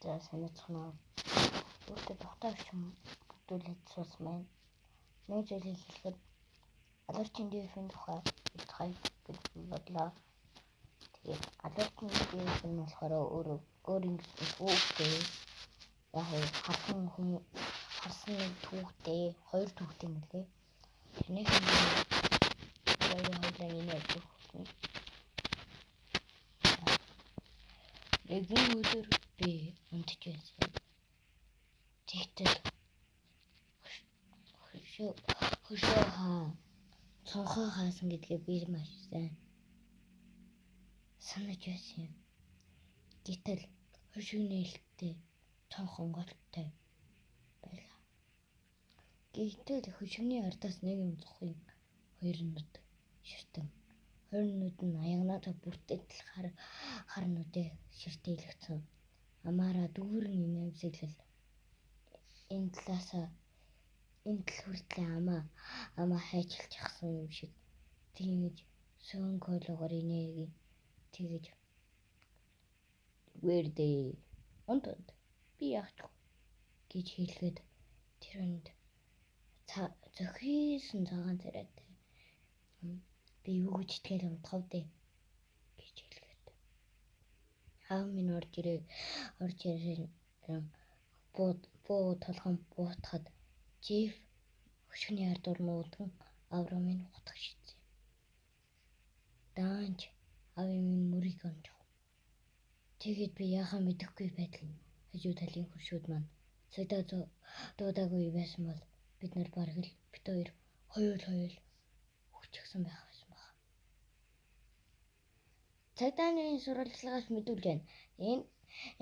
За, санацхан уу. Өөртөө тухтай орчин бүтүүлээд суусан байна. Нэг зүйлийг хэлэхэд алуурчин дээрхийн тухай хэлцгээе гэж бодлоо. Тэгээд алуурчин дээрх нь болохоор өөрөө өөр ингэсэн түүхтэй. Яг харсан хүмүүс харсан нэг түүхтэй, хоёр түүхтэй мөлий. Тэрнийх нь хоёрын хоёулаа энэ явж өгсөн. Нэгэн өдөр би унтж байсан. Тэгтэл хөшөө хаа цонхоо хаасан гэдгээ би маш сайн санаж байсан юм. Гэтэл хөшиг нээлттэй цонх онгойлттой байлаа. Гэтэл хөшигний ардаас нэг юм зохин хоёр нүд ширтэн, хоёр нүд нь аягнаа бүртэл хар хар нүдээ ширтээлгдсэн. Амаараа дүүрэн инээмсэглэл энэ талаасаа энэ тал хүртлээ амаа амаа хайчилчихсан юм шиг тэгэж сөөнкөлөөр инээги тэгэж вэрдэ унт унт би яах ч гэж хэлгээд тэр хүнд зохисон цагаан царайтай би юу гэж итгэл унтах вэ гэж хэлгээд аав минь орж ирэн буу толгон буутахад Джеф хөшгөний ард урмуудхан аврам минь гутах шидсэн. Даанч аавын минь мөрийг онжов. Тэгээд би яхаа мэдэхгүй байтал хажуу талын хөршүүд маань цагдаа дуудаагүй байсан бол бид нар бараг л бит хоёр хоёул хоёул өгчихсэн байх байсан баг. Цагдаа нарын сурвалжлагаас мэдүүлж байна.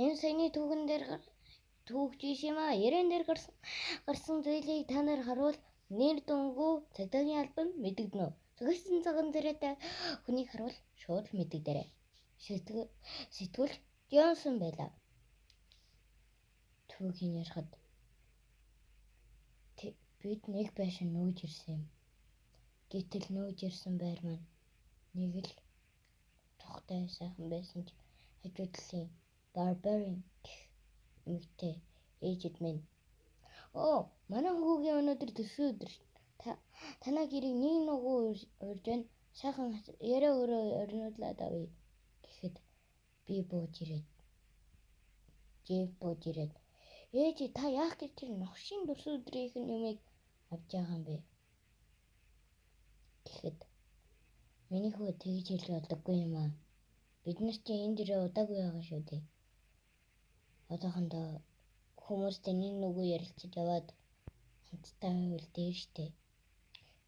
Энэ саяны түүхэн дээр түүхж юм а. Яриан дээр гарсан зүйлийг та нар харуул нэр дүнгүй цагдаагийн албан мэдэгдэнэ. Зөгсөн цагаан царайтай хүнийг харуул шууд мэдэгдэрэй. Сэтгүүлч Джонсон байлаа. Түүхийн ярихад бид нэг байшин нүүж ирсэн юм. Гэтэл нүүж ирсэн байр маань нэг л тухтай сайхан байсан ч хажуу талын Barbarian гэх эмэгтэй ээжид минь "Оо, манай хүүгийн өнөөдөр төрсөн өдөр. Танаа гэрийг нэг нугуу урьж байна. Сайхан яриа өрөө орниулаад авъя" гэхэд би бууж ирээд Джеф бууж ирээд "Ээжи, та яах гэж тэр новшийн төрсөн өдрийнх нь юмыг авч байгаа юм бэ?" гэхэд миний хүү тэгж хэлж болдоггүй юм аа. Бид нар чи энэ дээрээ удаагүй байгаа шүү дээ. Одоохондоо хүмүүстэй нэг нүгөө ярилцаж яваад хамтдаа байвал дээр штэ.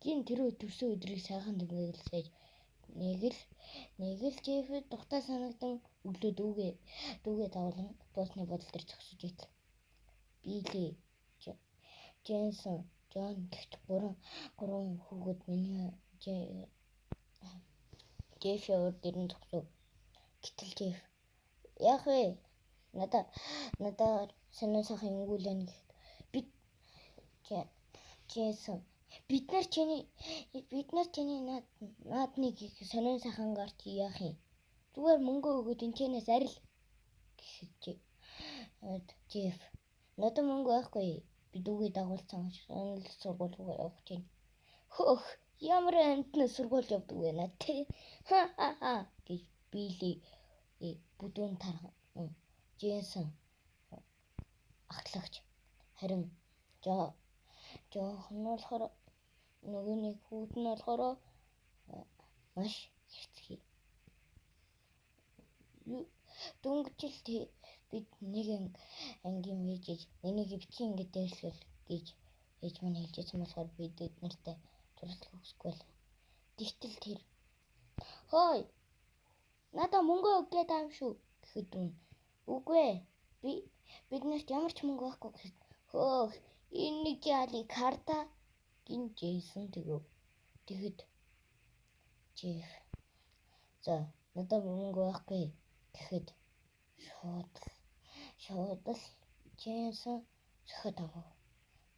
Гин тэр төрсөн өдрийг сайхан тэмдэглэсэж нэг л Джефф тухтай санагдан өглөө дүүгээ дагуулan буусны бодол дээр зогсож итэл Билли, Дженсон, Джон гэх гурван хүүхэд миний Джеффийн урд ирэн зогсов. Гэтэл Джефф "Яах вэ? Надаа сонин сайхан юмгүүлэн" гэхэд бид Дженсон "Бид нар чиний наадныг сонин сайхан гарч яах юм? Зүгээр мөнгө өгөөд энэчнээс арил" гэхэд Джефф "Надад мөнгө байхгүй. Би дүүгээ дагуулсан сонин сургууль руу явах гэж байна." "Хөөх, ямар амьтнаас сургууль явдаг вэ наа тэ? Ха ха ха" гэж Билли бүдүүн тархан, Дженсон ахлагч, харин Жохон нь болохоор нөгөө нэг хүүд нь болохоор маш хэрцгий. Дөнгөжл бид нэг ангийн ээжиж энийг битгий ингэ дээшлэл гэж ээж минь хэлжсэн болохоор би бид нартай зурлах хүсэхгүй байлаа. Тэгтэл тэр "Хой, надаа мөнгө өг гээд байгаа юм шүү" гэхэд үн "Үгүй ээ, би бид нарт ямар ч мөнгө байхгүй" гэхэд "Хөөх, энэ нэг яали карта" гин Джейсон тэгв. Тэгэхэд Джеф "За, надад мөнгө байхгүй" гэхэд шууд л Джейсон зөхөд авав.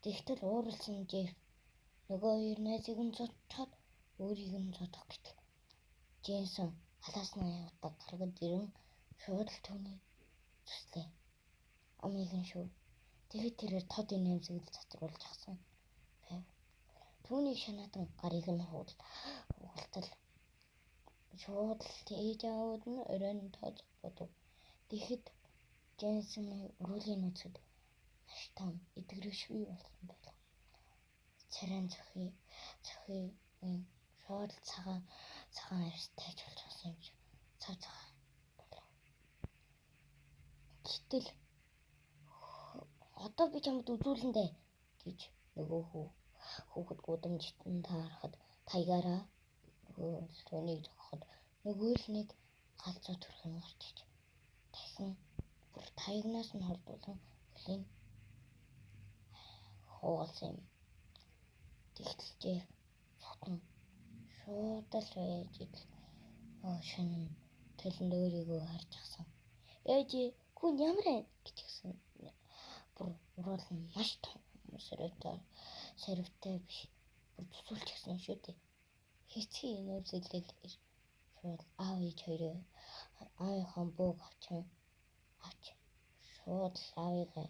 Тэгтэл ууралсан Джеф нөгөө хоёр найзыг нь зодчоод өөрийг нь зодох гэтэл Джейсон халаасны утга гаргад ирэн шууд л түүний зүслээ. Амиг нь шүү. Тэгэхэд тэрээр тод инээмсэглэл цацруулж асан байв. Түүнийг шанаатан гарыг нь хугалтал шууд л ээж аауд нь оройн тооцох бодов. Тэгэхэд Дженсоны өрөөлийн нөөцөд маш том эдгэршгүй болсон байлаа. Царайн цохи цохигийн шууд л цагаан цагаан арьс тайж болж болсон юм шиг цав цагаан болов. Гэтэл одоо би чамд үзүүлнэ дээ гэж нөгөө хүүхэд гудамжтан таарахад таягаараа түүнийг зогхоход нөгөө л нэг галзуу төрх юм гарч иж дахин бүр таягнаас нь холдуулан хөлийн хуугалсан юм. Тэгтэл Джеф цотон шууд л байж идэл шинэ толинд өөрийгөө харж асан. Ээж хүн ямар байна гэж гисэн. Бүр уруул нь маш том сорвтой сорвтой биш. Бүр зүсүүлчихсэн шүү дээ. Хэцүү инээмсэглэл шууд аав ээж хоёроо аавынхаа бууг авч шууд л аавыгаа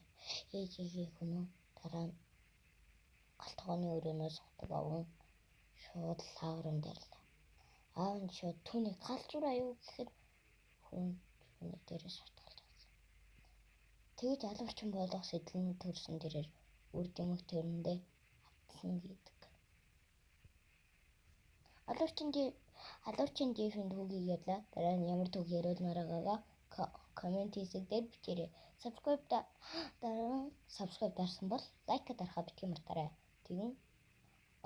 ээжигээ хөнөө дараа нь гал тогооны өрөөнөөс хутаг аван шууд л ааврын дарлаа. Аав нь шууд түүнийг галзуураа юу гэхэд хүн түүний дээрээс шатгалж авсан. Тэгэж алуурчин болох сэтэл нь төрсөн дээрээр үр дэмэх төрөндөө автсан гэдэг. Алуурчин Джеффийн түүхийг ярьлаа. Дараа нь ямар түүх яриулмаар байгаагаа коммент хэсэг дээр бичээрэй. Subscribe дараа нь subscribe дарсан бол like дарахаа битгий мартаарай. Тэгэн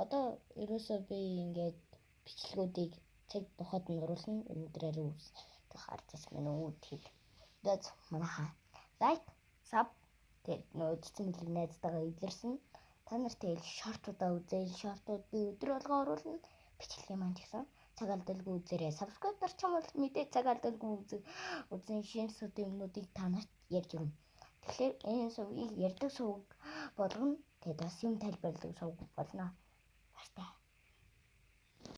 одоо ерөөсөө би ингээд бичлэгүүдийг цаг тухайд нь оруулна. Өнөөдөр арай үс харж байсан минь үүд хэл. Тэгээд манайхаа like, sub тэг нөө цэцэн бэлэг найзтайгаа илэрсэн. Та нар тэгэл short уудаа үзээл, short ууд би өдөр болгон оруулна. Бичлэгийн маань ч гэсэн цаг алдалгүй үзээрэй. Subscribe дарчих юм бол мэдээ цаг алдалгүй үзэх үзэн шинэ сүд юмнуудыг та нарт ярьж өгнө. Тэгэхээр энэ сувгийг ярьдаг сувг болгоно. Тэгээд бас юм тайлбарладаг сувг болно. Баяртай.